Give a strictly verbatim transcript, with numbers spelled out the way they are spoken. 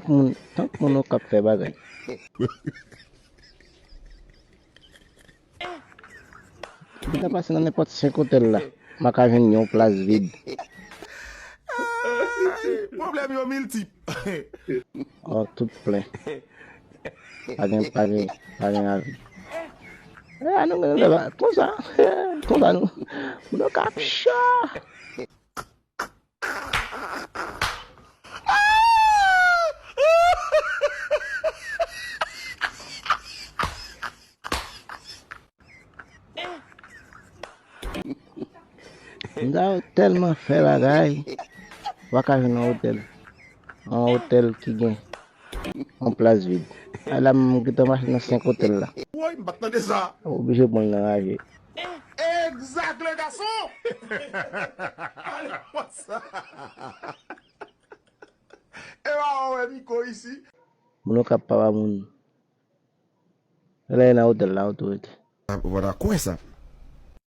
Moun, tank moun Okap fè bagay. Ou ta pase nan nenpòt senk otèl la, m a ka jwenn yon plas vid. Pwoblèm yo miltip. Ò, tout plen. Pa gen, pa gen, pa gen avi. Eh, nou, nou, nou, konsa, konsa nou, nou ka pcha. M ta tèlman fè bagay, w pa ka jwenn yon otèl. Yon otèl ki gen yon plas vid. A la m gentan mache nan senk otèl la. Woy, m pa t tande sa. Oblije pran l nan raje. Exact, le garçon. Ale konsa. E pa wè Miko isi. Moun Okap pa ba moun. Lè nan otèl la, ou tou rete. Ou pa ta kwè sa.